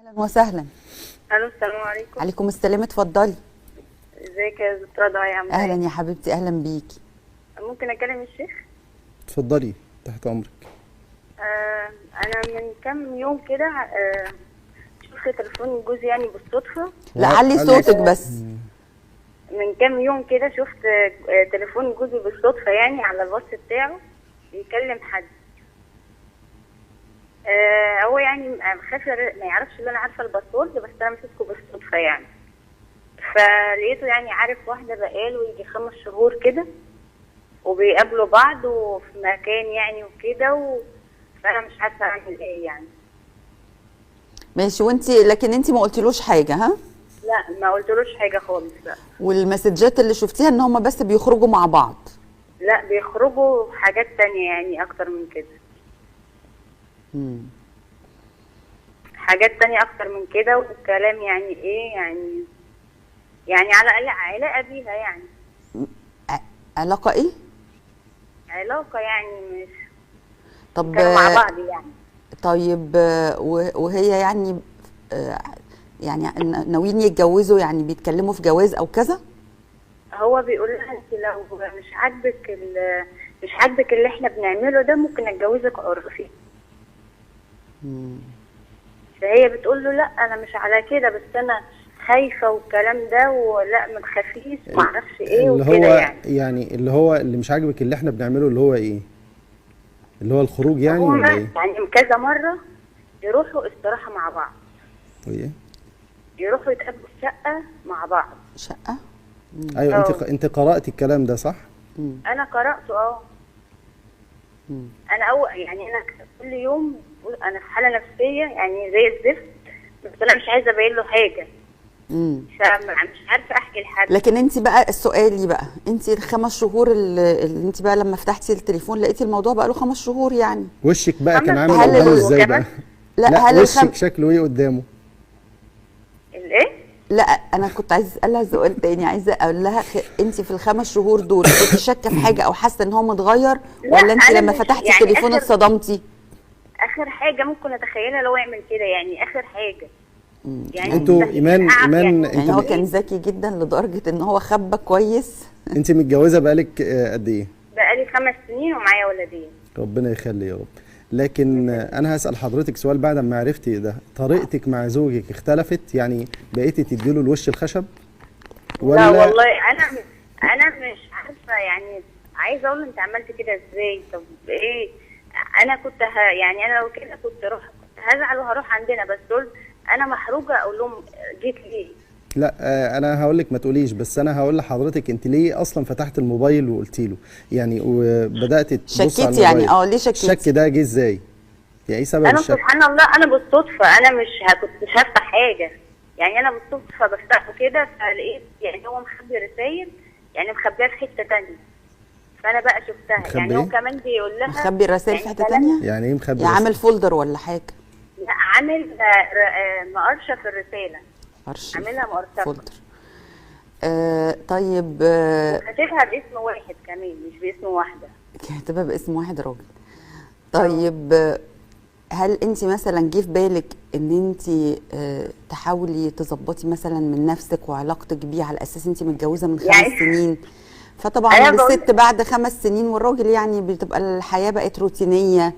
اهلا وسهلا. الو، السلام عليكم. عليكم السلام، اتفضلي. ازيك يا دكتورة دعاء، عامله اهلا ايه؟ يا حبيبتي، اهلا بيكي. ممكن اكلم الشيخ؟ اتفضلي، تحت امرك. انا من كام يوم كده شفت تليفون جوزي يعني بالصدفة. لا علي صوتك بس. من كام يوم كده شفت تليفون جوزي بالصدفة يعني على الواتس بتاعه بيكلم حد. هو يعني خاف ما يعرفش ان انا عارفه ال password، بس انا مسكته بالصدفة يعني. فلقيته يعني عارف واحدة بقاله يجي 5 شهور كده، وبيقابلوا بعض وفي مكان يعني وكده، فانا مش عارفه اعمل ايه يعني. ماشي، وانت لكن انت ما قلتلوش حاجة؟ ها؟ لا ما قلتلوش حاجة خالص. لا. والمسجات اللي شفتيها ان هم بس بيخرجوا مع بعض؟ لا بيخرجوا حاجات تانية يعني اكتر من كده. حاجات تانية اكتر من كده، والكلام يعني ايه يعني، يعني على علاقة بيها يعني. علاقة ايه؟ علاقة يعني مش طب كانوا مع بعض يعني. طيب وهي يعني يعني ناويين يتجوزوا، يعني بيتكلموا في جواز او كذا؟ هو بيقول لها انت لو مش عاجبك مش عاجبك اللي احنا بنعمله ده ممكن اتجوزك عرفي. فهي بتقول له لا انا مش على كده، بس انا خايفة والكلام ده، ولا ما تخافيش ما اعرفش ايه اللي وكده. هو يعني اللي هو اللي مش عاجبك اللي احنا بنعمله اللي هو ايه؟ اللي هو الخروج يعني ولا ايه؟ يعني كذا مرة يروحوا استراحة مع بعض. ايه؟ يروحوا يتقابلوا في شقه مع بعض. شقه؟ ايوه. انت قرأتي الكلام ده صح؟ انا قرأته اه. انا يعني انا كل يوم انا في حاله نفسية يعني زي الزفت، بس انا مش عايزه ابين له حاجة. مش عارفه احكي لحد. لكن انت بقى سؤالي بقى، انت ال5 شهور اللي انت بقى لما فتحتي التليفون لقيتي الموضوع بقى له 5 شهور يعني، وشك بقى كان عامل قدامه ازاي بقى؟ لا هل وشك شكله ايه قدامه؟ الايه؟ لا انا كنت عايزه اسالها سؤال تاني، عايزه اقول لها انت في ال5 شهور دول كنت شاكه في حاجة او حاسه ان هو متغير، ولا انت لما فتحتي يعني التليفون اتصدمتي؟ اخر حاجة ممكن اتخيلها لو يعمل كده يعني، اخر حاجة يعني. انتوا ايمان يعني هو كان ذكي جدا لدرجة ان هو خبى كويس. انت متجوزة بقالك قد ايه؟ بقالي 5 سنين ومعايا ولدين. ربنا يخلي يا رب. لكن انا هسال حضرتك سؤال بعد ما عرفتي ده، طريقتك مع زوجك اختلفت؟ يعني بقيتي تديله الوش الخشب ولا؟ لا والله انا مش عارفه يعني، عايزه اقول انت عملت كده ازاي؟ طب ايه؟ انا كنت يعني انا لو كده كنت اروح، كنت هزعل وهروح عندنا، بس قلت انا محروجه اقول لهم جيت ليه؟ لا انا هقول لك ما تقوليش، بس انا هقول لحضرتك انت ليه اصلا فتحت الموبايل وقلتي له يعني، وبدات تبص على الموبايل؟ يعني ليه شكيتي؟ الشك ده جه ازاي؟ يعني ايه سبب انا الشك؟ سبحان الله انا بالصدفة، انا مش كنت مش هفتح حاجة يعني، انا بالصدفة بفتحه كده فلقيت يعني هو مخبي رسايل، يعني مخبيها في حتة ثانية، فانا بقى شفتها يعني. هو كمان بيقول لها مخبي الرسائل يعني في حتة ثانية؟ يعني ايه مخبي؟ يعني عامل folder ولا حاجة؟ لا عامل مقرشه في الرسالة، عاملها مقرشفه folder. طيب كاتبها باسم واحد كمان مش باسم واحدة، كاتبها باسم واحد راجل. طيب هل انت مثلا جه في بالك ان انت تحاولي تظبطي مثلا من نفسك وعلاقتك بيه على اساس انت متجوزة من 5 يعني سنين؟ فطبعا الست بعد 5 سنين والراجل يعني بتبقى الحياة بقت روتينيه،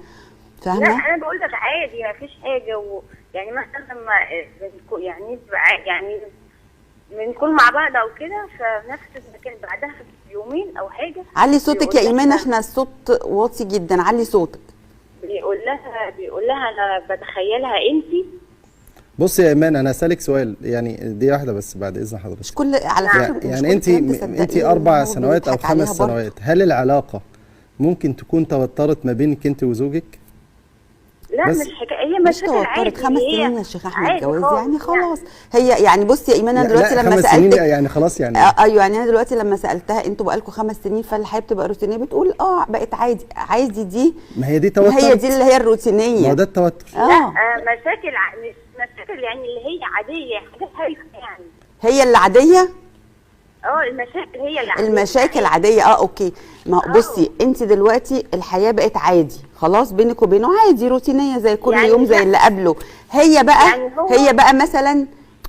فاهمه؟ لا انا بقول لك عادي ما فيش حاجة، يعني مثلا لما يعني بنكون مع بعض او كده في نفس المكان بعدها بيومين او حاجة. علي صوتك يا ايمان، احنا الصوت واطي جدا، علي صوتك. بيقول لها انا بتخيلها انت. بصي يا ايمان انا هسالك سؤال يعني، دي واحدة بس بعد اذن حضرتك. مش كل على فكرة يعني انت 4 سنوات او 5 سنوات، هل العلاقة ممكن تكون توترت ما بينك انت وزوجك؟ لا مش حكاية، هي مشاكل عادي. مش توترت 5 سنين يا شيخ احمد جواز يعني خلاص. هي يعني بصي يا ايمان انا دلوقتي لما سالتك يعني خلاص يعني ايوه يعني انا دلوقتي لما سالتها انتوا بقالكم 5 سنين فالحياة بتبقى روتينيه، بتقول بقت عادي. عادي دي ما هي دي توتر، هي دي اللي هي الروتينية، ما ده التوتر. لا مشاكل مش مشاكل يعني اللي هي عادية، حاجات هايفة يعني. هي اللي عادية؟ المشاكل هي العادية. المشاكل عادية. okay. ما بصي انت دلوقتي الحياة بقت عادي خلاص، بينك وبينه عادي، روتينيه زي كل يعني يوم زي اللي قبله. هي بقى يعني هي بقى مثلا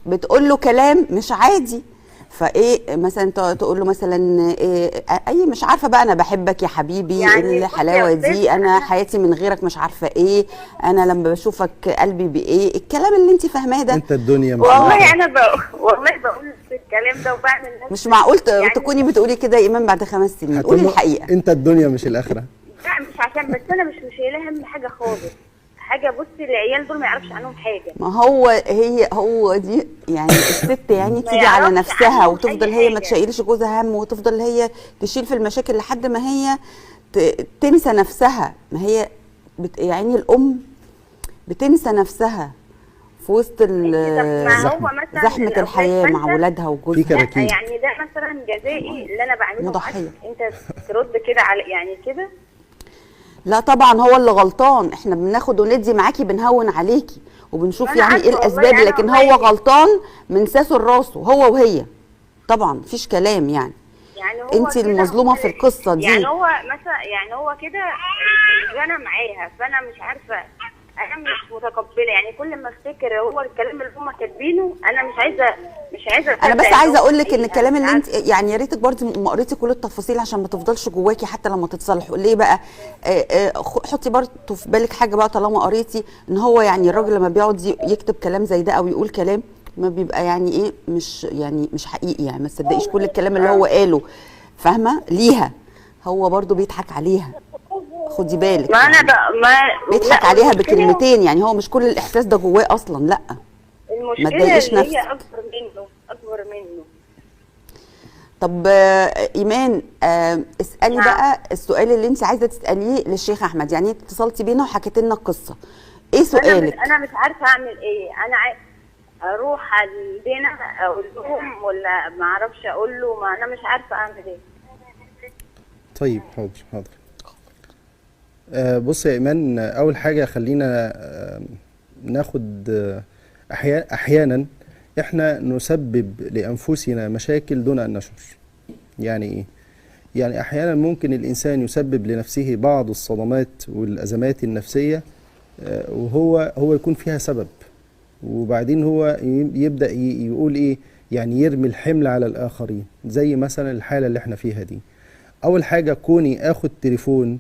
بتقول له كلام مش عادي، فايه مثلا تقول له مثلا إيه، اي مش عارفه بقى، انا بحبك يا حبيبي، يعني الحلاوة دي، انا حياتي من غيرك مش عارفه ايه، انا لما بشوفك قلبي بايه، الكلام اللي انت فاهماه ده. انت الدنيا مش والله انا والله بقول الكلام ده وبعمل نفسي. مش معقول يعني تكوني بتقولي كده يا ايمان بعد 5 سنين. قولي الحقيقة، انت الدنيا مش الاخرة. لا مش عشان بس انا مش شايله هم حاجة خالص. حاجة بصي العيال دول ما يعرفش عنهم حاجة. ما هو هي هو دي يعني الست يعني تيجي على نفسها وتفضل هي ما تشيلش جوزها هم، وتفضل هي تشيل في المشاكل لحد ما هي تنسى نفسها. ما هي يعني الام بتنسى نفسها في وسط زحمة الحياة مع ولادها وجوزها. يعني ده مثلا جزائي اللي انا بعمله مضحيه. انت ترد كده على يعني كده؟ لا طبعا هو اللي غلطان، احنا بناخد وندي معاكي، بنهون عليكي وبنشوف يعني ايه الاسباب، لكن هو غلطان من ساسه لراسه، هو وهي طبعا مفيش كلام. يعني انت المظلومة في القصة دي. يعني هو مثلا يعني هو كده انا معاها، فانا مش عارفه، انا مش متقبله. يعني كل ما افتكر هو الكلام اللي هم كاتبينه انا مش عايزه. انا بس عايزه اقول لك ان الكلام اللي انت يعني يا ريتك برضه ما قريتي كل التفاصيل عشان ما تفضلش جواكي حتى لما تتصالحوا. ليه بقى؟ حطي برضه في بالك حاجة بقى طالما قريتي، ان هو يعني الراجل لما بيقعد يكتب كلام زي ده او يقول كلام ما بيبقى يعني ايه، مش يعني مش حقيقي، يعني ما تصدقيش كل الكلام اللي هو قاله، فاهمه؟ ليها هو برضه بيضحك عليها، خدي بالك. ما انا بقى ما بيضحك عليها بكلمتين، يعني هو مش كل الاحساس ده جواه اصلا. لا المشكلة ما تضايقيش نفسك، هي اكبر منه، اكبر منه. طب ايمان، اسالي بقى السؤال اللي انت عايزه تساليه للشيخ احمد. يعني انت اتصلتي بينا وحكيت لنا القصة، ايه سؤالك؟ انا مش عارفه اعمل ايه. انا اروح عندنا اقول لهم ولا ما اعرفش اقول له؟ ما انا مش عارفه اعمل ايه. طيب حاضر حاضر. بص يا ايمان، اول حاجة خلينا ناخد احيانا احنا نسبب لانفسنا مشاكل دون ان نشعر. يعني ايه؟ يعني احيانا ممكن الانسان يسبب لنفسه بعض الصدمات والازمات النفسية، وهو يكون فيها سبب، وبعدين هو يبدا يقول ايه، يعني يرمي الحمل على الاخرين، زي مثلا الحالة اللي احنا فيها دي. اول حاجة كوني اخد تليفون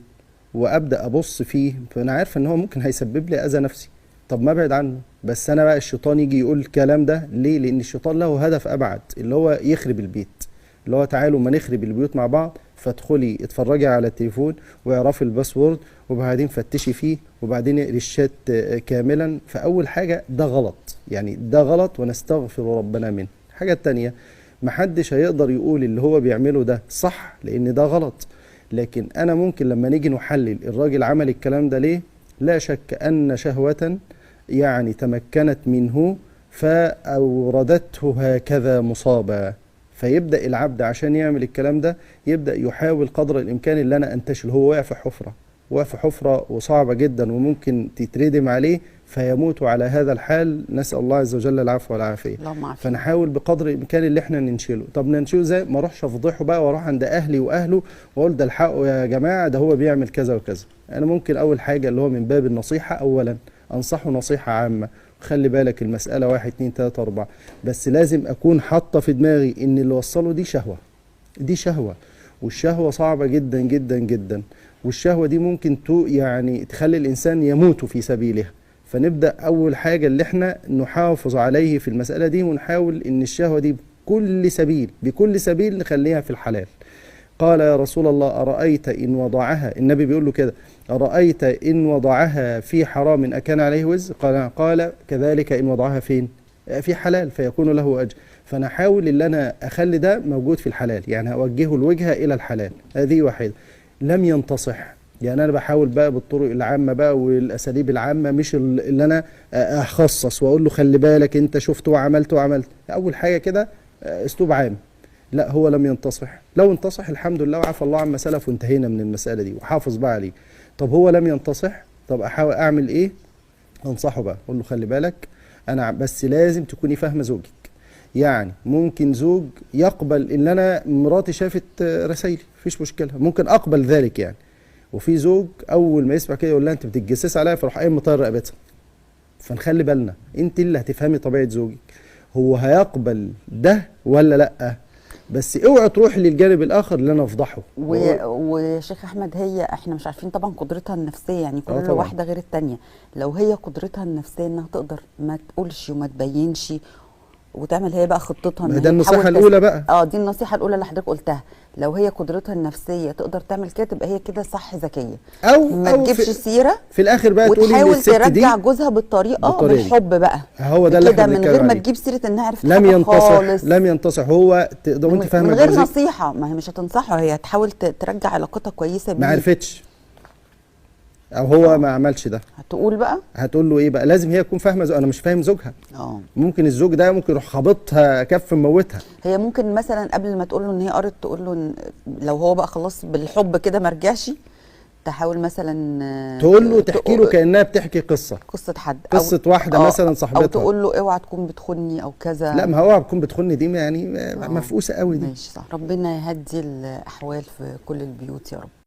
وابدا ابص فيه، فانا عارف ان هو ممكن هيسبب لي اذى نفسي، طب ما ابعد عنه. بس انا بقى الشيطان يجي يقول الكلام ده ليه؟ لان الشيطان له هدف ابعد، اللي هو يخرب البيت، اللي هو تعالوا ما نخرب البيوت مع بعض، فادخلي اتفرجي على التليفون واعرفي ال password وبعدين فتشي فيه وبعدين اقري الشات كاملا. فاول حاجة ده غلط، يعني ده غلط ونستغفر ربنا منه. الحاجة الثانية، محدش هيقدر يقول اللي هو بيعمله ده صح لان ده غلط، لكن أنا ممكن لما نيجي نحلل الراجل عمل الكلام ده ليه، لا شك أن شهوة يعني تمكنت منه فأوردته هكذا مصابة. فيبدأ العبد عشان يعمل الكلام ده يبدأ يحاول قدر الإمكان اللي أنا أنتشل. هو واقع في حفرة، واقع في حفرة وصعبة جدا وممكن تتردم عليه فيموت على هذا الحال، نسأل الله عز وجل العفو والعافية. فنحاول بقدر الإمكان اللي احنا ننشله. طب ننشله ازاي؟ ما اروحش افضحه بقى واروح عند أهلي وأهله واقول ده الحقه يا جماعة ده هو بيعمل كذا وكذا. أنا ممكن أول حاجة اللي هو من باب النصيحة، أولا أنصحه نصيحة عامة، خلي بالك المسألة 1 2 3 4، بس لازم أكون حاطة في دماغي إن اللي وصله دي شهوة، دي شهوة، والشهوة صعبة جدا جدا جدا، والشهوة دي ممكن يعني تخلي الإنسان يموت في سبيلها. فنبدأ أول حاجة اللي احنا نحافظ عليه في المسألة دي، ونحاول إن الشهوة دي بكل سبيل بكل سبيل نخليها في الحلال. قال يا رسول الله أرأيت إن وضعها، النبي بيقول له كده، أرأيت إن وضعها في حرام أكان عليه وزر؟ قال كذلك إن وضعها فين؟ في حلال فيكون له أجر. فنحاول اللي أنا أخلي ده موجود في الحلال، يعني أوجهه الوجهة إلى الحلال. هذه واحدة. لم ينتصح، يعني أنا بحاول بقى بالطرق العامة بقى والأساليب العامة، مش اللي أنا أخصص وأقول له خلي بالك أنت شفت وعملت وعملت. أول حاجة كده أسلوب عام. لا هو لم ينتصح، لو انتصح الحمد لله وعفى الله عما سلف وانتهينا من المسألة دي وحافظ بقى عليه. طب هو لم ينتصح، طب أحاول أعمل إيه؟ أنصحه بقى، أقول له خلي بالك أنا بس لازم تكوني فاهمة زوجك. يعني ممكن زوج يقبل ان انا مراتي شافت رسايلي، مفيش مشكلة، ممكن اقبل ذلك يعني. وفي زوج اول ما يسمع كده يقول لها انت بتتجسسي عليا، فيروح قايم مطير رقبتها. فنخلي بالنا، انت اللي هتفهمي طبيعة زوجك، هو هيقبل ده ولا لا. بس اوعي تروحي للجانب الاخر اللي انا افضحه. وشيخ احمد، هي احنا مش عارفين طبعا قدرتها النفسية، يعني كل طبعاً. واحدة غير الثانية. لو هي قدرتها النفسية انها تقدر ما تقولش وما تبينش وتعمل هي بقى خطتها، ما ان ده هي النصيحة تحاول الاولى بقى. دي النصيحة الاولى اللي حضرتك قلتها. لو هي قدرتها النفسية تقدر تعمل كده، تبقى هي كده صح، ذكية، او ما أو تجيبش سيره في الاخر بقى تقولي وتحاول للست دي ترجع جوزها بالطريقة بالطريقة دي. بالحب بقى. هو ده اللي كده احنا من بنتكلم غير ما عليه. تجيب سيره انها عرفت لم حاجة ينتصح خالص. لم ينتصح هو تقدر وانت فاهمه من غير جوزك نصيحة، ما هي مش هتنصحه، هي هتحاول ترجع علاقتها كويسة بيه. ما عرفتش او هو ما عملش ده، هتقول بقى هتقول له ايه بقى؟ لازم هي تكون فاهمه انا مش فاهم زوجها. ممكن الزوج ده ممكن يروح خابطها كف مموتها. هي ممكن مثلا قبل ما تقول له ان هي قرت، تقول له إن لو هو بقى خلاص بالحب كده ما رجعش، تحاول مثلا تقول له، تحكي له كانها بتحكي قصة، قصة حد، قصة واحدة مثلا صاحبتها، او تقول له اوعى تكون بتخوني او كذا. لا، ما هو اوعى تكون بتخوني دي يعني مفقوسه قوي دي. ماشي، صح. ربنا يهدي الاحوال في كل البيوت يا رب.